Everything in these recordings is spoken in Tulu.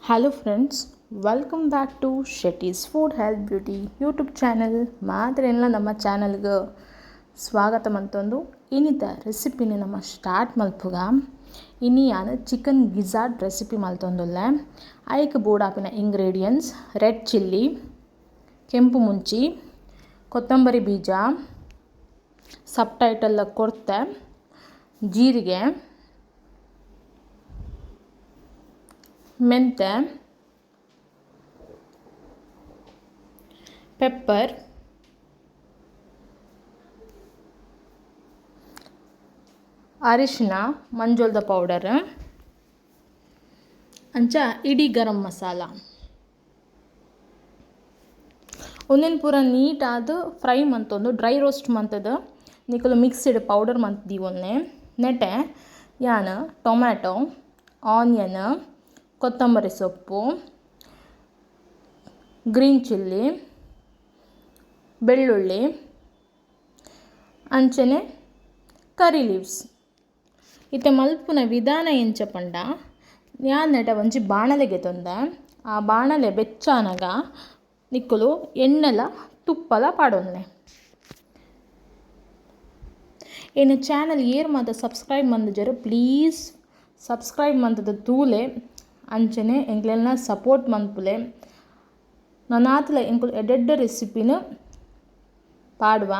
Hello friends, welcome back to Shetty's food health beauty YouTube channel. ಮಾತ್ರೆಲ್ಲ ನಮ್ಮ ಚಾನಲ್ಗೆ ಸ್ವಾಗತ ಮಂತೊಂದು ಇನ್ನಿತ ರೆಸಿಪಿನ ನಮ್ಮ ಸ್ಟಾರ್ಟ್ ಮಲ್ಪುಗ. ಇನಿ ಯಾನ್ ಚಿಕನ್ ಗಿಜಾರ್ಡ್ ರೆಸಿಪಿ ಮಲ್ತೊಂದುಲ್ಲೆ. ಐಕ್ ಬೋಡಾಪಿನ ಇಂಗ್ರೀಡಿಯೆಂಟ್ಸ್: ರೆಡ್ ಚಿಲ್ಲಿ, ಕೆಂಪು ಮುಂಚಿ, ಕೊತ್ತಂಬರಿ ಬೀಜ, ಸಬ್ ಟೈಟಲ್ ಕೊರ್ತೆ, ಜೀರಿಗೆ, ಮೆಂತೆ, ಪೆಪ್ಪರ್, ಅರಿಶಿನ, ಮಂಜೊಲ್ದ ಪೌಡರ್, ಅಂಚ ಇಡೀ ಗರಂ ಮಸಾಲ. ಉಂದೆನ್ ಪೂರ ನೀಟಾದ್ ಫ್ರೈ ಮಂತೊಂದು ಡ್ರೈ ರೋಸ್ಟ್ ಮಂತುದು ನಿಕುಲು ಮಿಕ್ಸಿಡ್ ಪೌಡರ್ ಮಂತ್ ದೀವೊನ್ನೆ. ನೆಟೆ ಯಾನ್ ಟೊಮ್ಯಾಟೊ, ಆನಿಯನ್, ಕೊತ್ತಂಬರಿ ಸೊಪ್ಪು, ಗ್ರೀನ್ ಚಿಲ್ಲಿ, ಬೆಳ್ಳುಳ್ಳಿ, ಅಂಚನೆ ಕರಿ ಲೀವ್ಸ್. ಇತ್ತೆ ಮಲ್ಪುನ ವಿಧಾನ ಎಂಚ ಪಂಡ, ಯಾನ್ ನೆಟೆ ಒಂಜಿ ಬಾಣಲೆ ಗೆತೊಂದೆ. ಆ ಬಾಣಲೆ ಬೆಚ್ಚಾನಗ ನಿಕುಲು ಎಣ್ಣೆಲ ತುಪ್ಪಲ ಪಾಡೊನ್ಲೆ. ಎನ್ನ ಚಾನಲ್ ಏರ್ ಮಾತ ಸಬ್ಸ್ಕ್ರೈಬ್ ಮಂತುಜೆರ್ ಪ್ಲೀಸ್ ಸಬ್ಸ್ಕ್ರೈಬ್ ಮಂತುದು ತೂಲೆ, ಅಂಚನೆ ಎಂಕ್ಲೆನ ಸಪೋರ್ಟ್ ಮನ್ಪುಲೆ. ನನಾತ್ಲ ಎಂಕುಲು ಎಡ್ಡೆಡ್ಡೆ ರೆಸಿಪಿನ್ ಪಾಡುವ.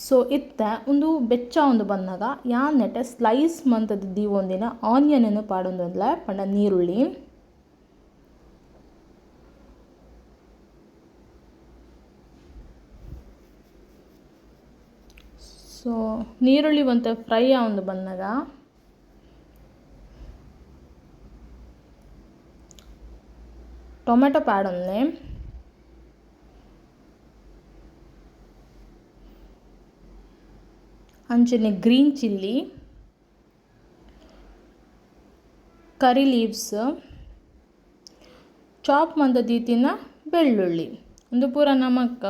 ಸೊ ಇತ್ತೆ ಉಂದು ಬೆಚ್ಚ ಉಂದು ಬಂದಾಗ ಯಾನ್ ನೆಟೆ ಸ್ಲೈಸ್ ಮಂತುದು ದೀವೊಂದಿನ ಆನಿಯನ್ ಪಾಡೊಂದುಲ್ಲೆ, ಪಂಡ ನೀರುಳ್ಳಿ. ಸೊ ನೀರುಳ್ಳಿ ಒಂತೆ ಫ್ರೈ ಆವೊಂದು ಬಂದಾಗ ಟೊಮೆಟೊ ಪಾಡೊನ್ಲೆ. ಅಂಚನೆ ಗ್ರೀನ್ ಚಿಲ್ಲಿ, ಕರಿ ಲೀವ್ಸ್, ಚಾಪ್ ಮಂತ್ ದೀತಿನ ಬೆಳ್ಳುಳ್ಳಿ. ಉಂದು ಪೂರ ನಮಕ್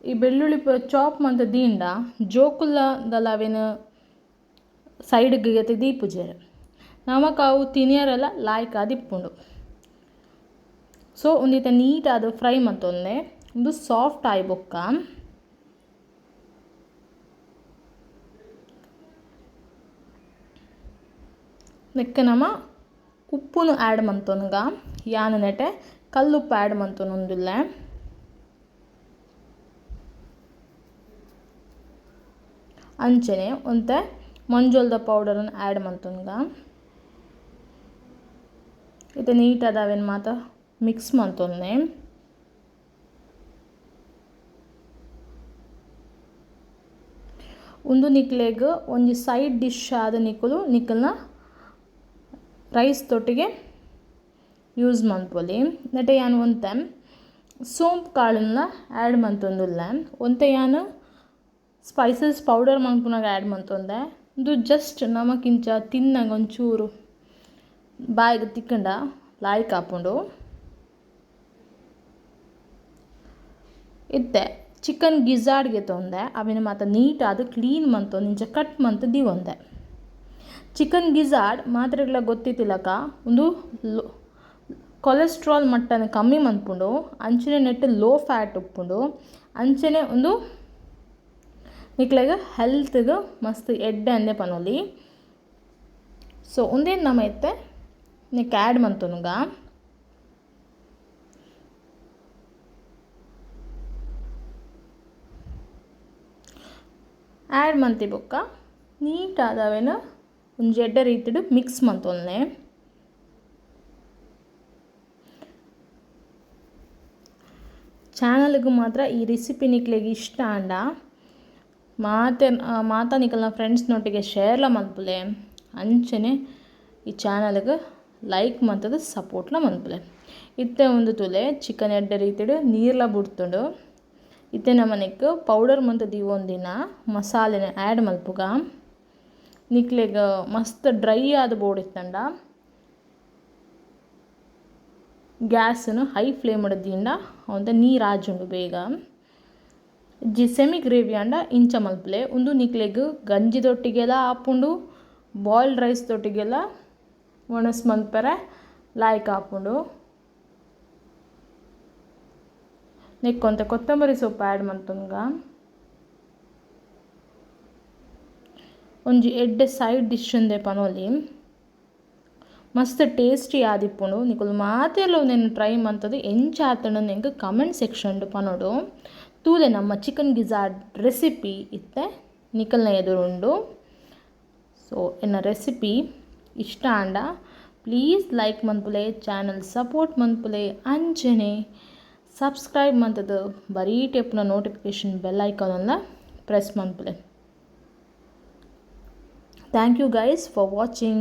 ಈ ಬೆಳ್ಳುಳ್ಳಿ ಪೂರ ಚಾಪ್ ಮಂತ್ ದೀಂಡ ಜೋಕುಲದಲ ಅವೆನ್ ಸೈಡ್ಗ್ ಗೆತ್ತ್ ದೀಪುಜೆರ್, ನಮಕ್ ಅವು ತಿನಿಯರೆಲ ಲಾಯ್ಕ್ ಆದಿಪ್ಪುಂಡು. ಸೊ ಉಂದಿತ್ತೆ ನೀಟಾದ್ ಫ್ರೈ ಮಂತೊನ್ಲೆ. ಉಂದು ಸಾಫ್ಟ್ ಆಯಿ ಬೊಕ್ಕ ನೆಕ್ಕ್ ನಮ ಉಪ್ಪುನು ಆ್ಯಡ್ ಮಂತೊನುಗ. ಯಾನ್ ನೆಟೆ ಕಲ್ಲುಪ್ಪು ಆ್ಯಡ್ ಮಂತೊನೊಂದುಲ್ಲೆ. ಅಂಚನೆ ಒಂತೆ ಮಂಜೊಲ್ದ ಪೌಡರ್ನ್ ಆ್ಯಡ್ ಮಂತೊನುಗ. ಇತ್ತೆ ನೀಟಾದ್ ಅವೆನ್ ಮಾತ ಮಿಕ್ಸ್ ಮಂತೊನ್ಲೆ. ಉಂದು ನಿಕ್ಲೆಗ್ ಒಂಜಿ ಸೈಡ್ ಡಿಶ್ ಆದ್ ನಿಕುಲು ನಿಕಲ್ನ ರೈಸ್ ತೊಟ್ಟಿಗೆ ಯೂಸ್ ಮನ್ಪೊಲಿ. ನೆಟೆ ಯಾನ್ ಒಂತೆ ಸೋಂಪು ಕಾಳುನ ಆ್ಯಡ್ ಮಂತೊಂದುಲ್ಲೆ. ಒಂತೆ ಯಾನ್ ಸ್ಪೈಸಸ್ ಪೌಡರ್ ಮನ್ಪುನಗ ಆ್ಯಡ್ ಮಂತೊಂದೆ. ಉಂದು ಜಸ್ಟ್ ನಮಕಿಂಚ ತಿನ್ನಗ ಒಂಚೂರು ಬಾಯಿಗ್ ತಿಕ್ಕಂಡ ಲಾಯ್ಕ್ ಆಪುಂಡು. ಇತ್ತೆ ಚಿಕನ್ ಗಿಜಾರ್ಡ್ ಗೆತೊಂದೆ. ಅವೆನ್ ಮಾತ ನೀಟಾದ್ ಕ್ಲೀನ್ ಮಂತೊಂದು ಇಂಚ ಕಟ್ ಮಂತ್ ದೀವೊಂದೆ. ಚಿಕನ್ ಗಿಜಾರ್ಡ್ ಮಾತೆರೆಗ್ಲ ಗೊತ್ತಿತ್ತಿಲಕ ಉಂದು ಕೊಲೆಸ್ಟ್ರಾಲ್ ಮಟ್ಟನ್ ಕಮ್ಮಿ ಮನ್ಪುಂಡು, ಅಂಚನೆ ನೆಟ್ಟ್ ಲೋ ಫ್ಯಾಟ್ ಉಪ್ಪುಂಡು, ಅಂಚನೆ ಉಂದು ನಿಕ್ಲೆಗ್ ಹೆಲ್ತ್ಗ್ ಮಸ್ತ್ ಎಡ್ಡೆ ಅಂದೆ ಪನೊಲಿ. ಸೊ ಉಂದೆನ್ ನಮ ಇತ್ತೆ ನೆಕ್ಕ್ ಆ್ಯಡ್ ಮಂತೊನುಗ. ಆ್ಯಡ್ ಮಂತಿ ಬೊಕ್ಕ ನೀಟಾದ್ ಅವೆನ್ ಒಂಜಿ ಎಡ್ಡೆ ರೀತಿಡ್ ಮಿಕ್ಸ್ ಮಂತೊನ್ಲೆ. ಚಾನಲ್ಗ್ ಮಾತ್ರ ಈ ರೆಸಿಪಿ ನಿಕ್ಲೆಗ್ ಇಷ್ಟ ಆಂಡ ಮಾತೆ ಮಾತ ನಿಕಲ್ನ ಫ್ರೆಂಡ್ಸ್ನೊಟ್ಟಿಗೆ ಶೇರ್ಲ ಮನ್ಪುಲೆ. ಅಂಚನೆ ಈ ಚಾನಲ್ಗ್ ಲೈಕ್ ಮಂತುದು ಸಪೋರ್ಟ್ಲ ಮನ್ಪುಲೆ. ಇತ್ತೆ ಉಂದು ತೂಲೆ ಚಿಕನ್ ಎಡ್ಡೆ ರೀತಿಡ್ ನೀರ್ಲ ಬುಡ್ತುಂಡು. ಇತ್ತೆ ನಮ ನೆಕ್ಕ್ ಪೌಡರ್ ಮಂತ್ ದೀವೊಂದಿನ ಮಸಾಲೆನ್ ಆ್ಯಡ್ ಮಲ್ಪುಗ. ನಿಕ್ಲೆಗ್ ಮಸ್ತ್ ಡ್ರೈ ಆದ್ ಬೋಡಿತ್ತಂಡ ಗ್ಯಾಸ್ನ್ ಹೈ ಫ್ಲೇಮ್ ದೀಂಡ ಒಂತೆ ನೀರ್ ಆಜುಂಡು ಬೇಗ. ಜಿ ಸೆಮಿ ಗ್ರೇವಿ ಆಂಡ ಇಂಚ ಮಲ್ಪುಲೆ. ಉಂದು ನಿಕ್ಲೆಗ್ ಗಂಜಿದೊಟ್ಟಿಗೆಲ ಆಪುಂಡು, ಬಾಯ್ಲ್ಡ್ ರೈಸ್ ದೊಟ್ಟಿಗೆಲ ಒಣಸ್ ಮನ್ಪೆರೆ ಲಾಯ್ಕ್ ಆಪುಂಡು. ನೆಕ್ಕ್ ಒಂತೆ ಕೊತ್ತಂಬರಿ ಸೊಪ್ಪು ಆ್ಯಡ್ ಮಂತೊನ್ಗ. ಒಂಜಿ ಎಡ್ಡೆ ಸೈಡ್ ಡಿಶ್ ಉಂದೆ ಪನೊಲಿ. ಮಸ್ತ್ ಟೇಸ್ಟಿ ಆದಿಪ್ಪುಂಡು. ನಿಕುಲು ಮಾತೆರ್ಲ ಉಂದೆನ್ ಟ್ರೈ ಮಂತುದು ಎಂಚ ಆತುಂಡು ಎಂಕ್ ಕಮೆಂಟ್ ಸೆಕ್ಷನ್ ಡ್ ಪನೊಡು. ತೂಲೆ ನಮ್ಮ ಚಿಕನ್ ಗಿಜಾರ್ಡ್ ರೆಸಿಪಿ ಇತ್ತೆ ನಿಕಲ್ನ ಎದುರುಂಡು. ಸೊ ಎನ್ನ ರೆಸಿಪಿ ಇಷ್ಟ ಆಂಡ ಪ್ಲೀಸ್ ಲೈಕ್ ಮನ್ಪುಲೆ, ಚಾನಲ್ ಸಪೋರ್ಟ್ ಮನ್ಪುಲೆ, ಅಂಚನೆ ಸಬ್ಸ್ಕ್ರೈಬ್ ಮಂತುದು ಬರೀಟ್ ಇಪ್ಪುನ ನೋಟಿಫಿಕೇಶನ್ ಬೆಲ್ ಐಕಾನ್ ಲ press ಮನ್ಪುಲೆ. Thank you guys for watching.